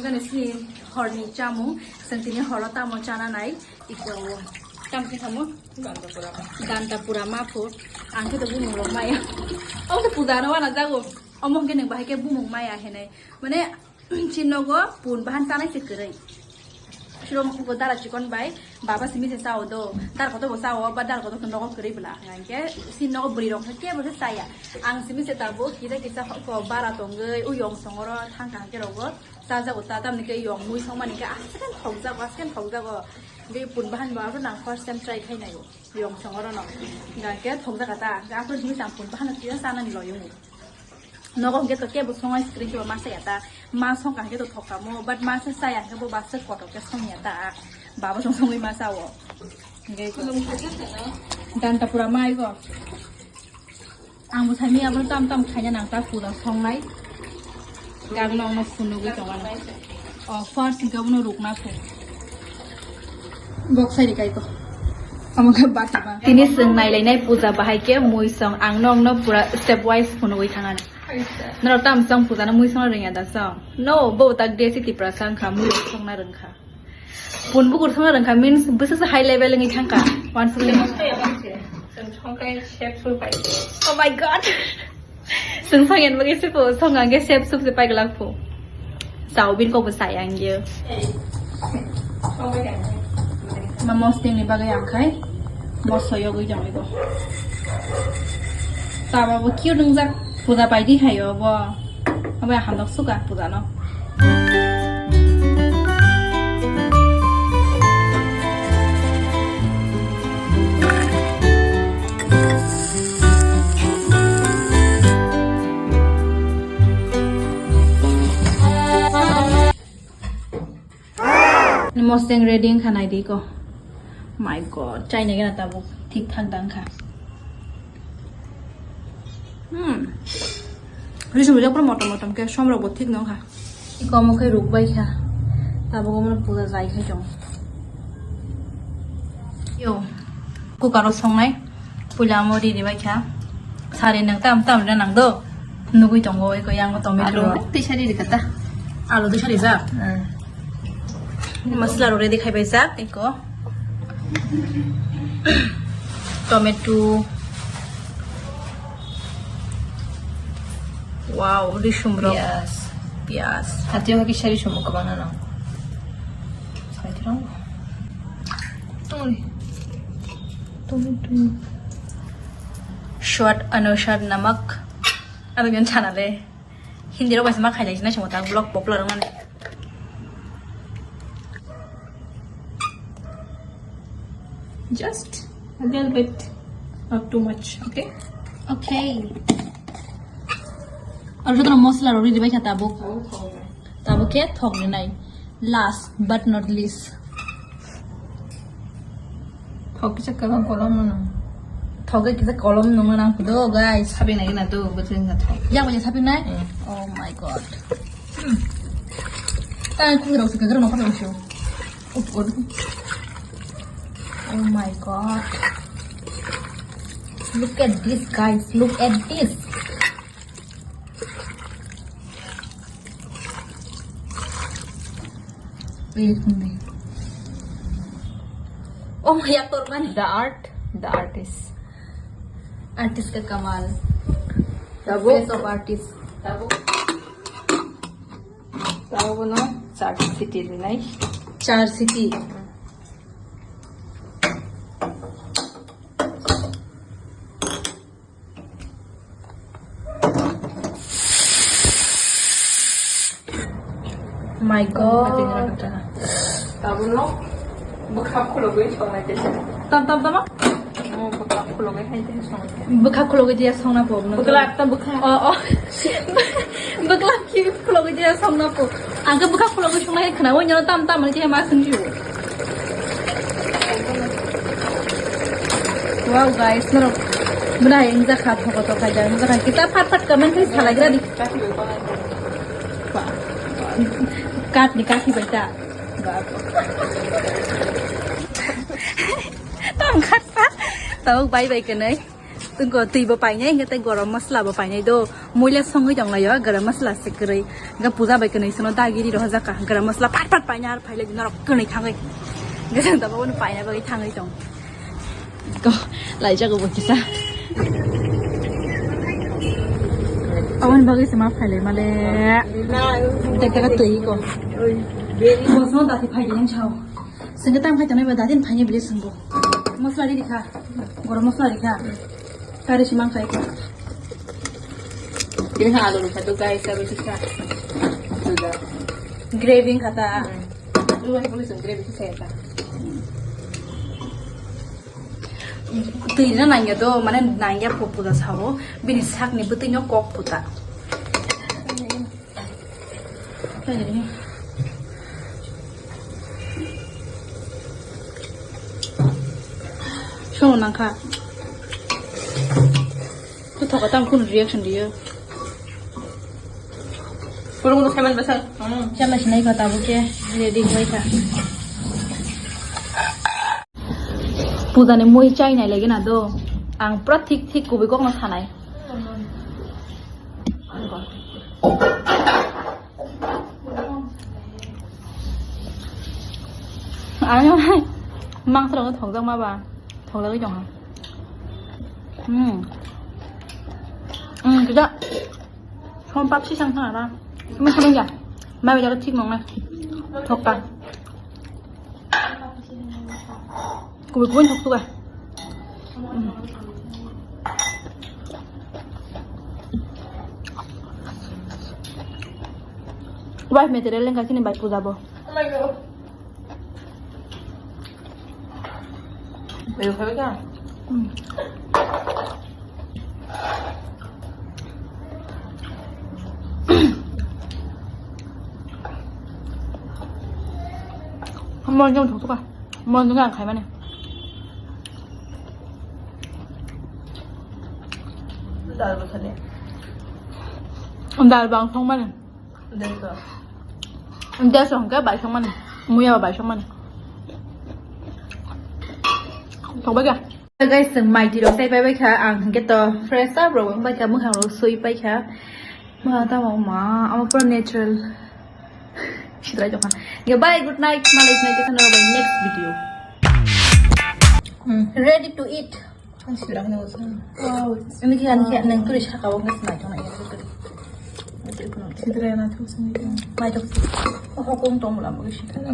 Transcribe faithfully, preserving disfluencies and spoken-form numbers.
Gana sini horni chamung, seng tini horo tamo chana nai, iko tamo khe tamo? Ganta pura ma pho, ang khe to bumung rok maya. Omo khe puja no wana jago, omo khe nang bahai khe bumung maya henai. Mane, chini nogo pun bahan chanai se kwrwi. Suro go dara chikon bai, baba simi se sao do, dar koto bo sao, ba dar koto nogo kwrwi bla. Hingke, sini nogo bwrwi rok khe bo se saya. Ang simi se tabo, kisa kisa ko bara tongwi, uyong songoro, thangka hake rogo. Chajago ta, tamni khe yong mui songmani khe asken thokjago, asken thokjago. Hingke pun bahan bo abo nang first time try khai naio. Yong songoro no. Hingke thokjaga ta, hingke aphuru simi chang pun bahan kisa chanani loyungo. Nogo hingke to kebo songai screen kebo ma saya ta. Ma songka hingke to thokamo, but ma se saya hingke bo basa kotor khe songya ta. Baba song songwi ma sao. Hingke ganta pura mai go. Ang bo saimanya abono tam tam khaina nang ta pura songnai. Gari no ono phunugwi tongo ano. O, first hingke abono rukna phu. Bok sai rikai ko. Amo khe bati ba. Tini chwng nailainai puja bahai khe mui song ang nokno pura step wise phunugwi thangano. Norok tam chwng puja no mui songna rwngya da chwng? No, bo tak desi Tiprasa wngkha, mui songna rwngkha. Pun bukur thangna rwngkha means bwswk se high level wngwi thangkha. Once again. Oh my God. Chwng songyan bagwi se po, song ang khe sep sup se paiglak po. Sao bini kok bo sai ang ye. Ma mosting ni bagwi ang khai. Moso yogwi jangwi bo. Taba bo cute wngjak. Puja paidi hayo bo. Abo hamdok suka puja no. Moseng ready wngkha, naidi ko. My God, chaina gana tabuk thik thak da wngkha. Hmm. Risum rijak pura motom motom khe, som rok bo thik no wngkha. Iko omo khe ruk bai kha. Tabuk omo puja jai khai tong. Yo. Cooker o songnai. Puila amo ri ribai kha. Sari nang tam tam rina nang do. Nugui tongo eko yang tomato. Alu twi sari rikha ta. Alu twi sari jak. Hmm. Masala ro ready khai bai jak eko. Tomato. Wow, risum ro. Piyaj. Piyaj. Hati o kisa risum ko bana nang. Sai tirang. Tungri. Tungri, tungri. Swad anusar namak. Ano yon chana le. Hindi rok bai se ma khailai sinai chwng ta vlog popular wngmani. Just a little bit, not too much, okay? Okay. Aro jotono mosla rok riri bai kha tabuk. Tabuk khe thok rinai. Last but not least. Thok kisa kwbang kolom no nang. Thok kisa kolom nungna nang do, guys. Sabi nai na do, bwtwing na thok. Ya, wajah sabi nai? Hmm. Oh my God. Hmm. Tang kung rau sika gerang apa sih? Oh my God. Look at this, guys. Look at this. Oh my God, man. The art, the artist. Artist ka kamal. Tabuk. Face of artist. Tabuk. Tabuk no char siti rinai. Char siti. My God. Tabuk no bwkhak khulogwi songnai tei. Tam, tam, tama? Oh, bwkhak khulogwi hai tei songnai. Bwkhak khulogwi dia songna po. Bwkhak ta bwkhak. Oh, oh. Bwkhak ki khulogwi dia songna po. Ang khe bwkhak khulogwi songnai khna, o nyono tam tam ani khe ma sung ju. Wow, guys, norok bwna hai wngjakha, thokoto khaijak wngjakha. Kita phat phat comment khe salaigra di. Kat ni kaki bai ta. Tong khat pa. Tabuk bai bai kwnai. Tei go-, twi bo painai, hingke tei gorom masla bo painai do. Muila songwi tonglaio, garam masla se kwrwi. Hingke puja bai kwnwi sono dagi ri rohorjak kha. Garam masla pat pat paina ar phailai di norok kwnwi thangwi. Hingke jang tabuk bono paina bagwi thangwi tong. Ko, laijak bo kisa. Aboni bagwi se ma phailai male. Tek tek twi ko. Bosno dati phaidi yang chao. Sengke tam khai tanai ba datin phanya bile sengbo. Masla ri kha. Gorom masla ri kha. Kari simang khai ko. Ini ha alu kha to guys, alu kha. Sudah. Gravy kha ta. Lu wai puli sung gravy kha ta. Twi na nangya do, mane nangya pupu da sao. Bini sak ni bwtwi no kok puta. Sono nangkha. Kuthoka tang kunu reaction diyo. Purung no khaman basa. Chama sinai kha tabuk khe ready khai kha. Puja ni mui chai nai lagi na do. Ang pura thik thik kubui kok no sanai. Ang mangsa rok thok jak ma ba. Thok jak tong ha. Hmm. Hmm, kida. Som pap si sang thang ara. Mui khamang ya. Mai ba thik nong na. Thok ka. Kubui kubui thok tuka. Wife material lengka sini bai puja bo. Ayo, khabe ka? Hmm. Mo jong thok thok a. Mo jong ang khai mane. Dal bo khade. Dal bang thong mane. Dal ko. Dal song ka bai thong mane. Muya bai thong mane. Thok ba ga. Guys, chwng mai twi rok tei pai bai kha, ang hwnkhe to fresh up rok wng pai kha, mwkhang rok sui pai kha. Mwkhang tamo ma, amo pura natural. Sidrai tong kha. Hwnkhe bye, good night, malai sinai khe kheno bai next video. Hmm. Ready to eat. Ang sidra kheno. Wow. Ini khe, ani khe, nang turi saka o ngas mai tong na. Sidra na thuk sini. Mai thuk. Oh, kong tong mula mo sidra.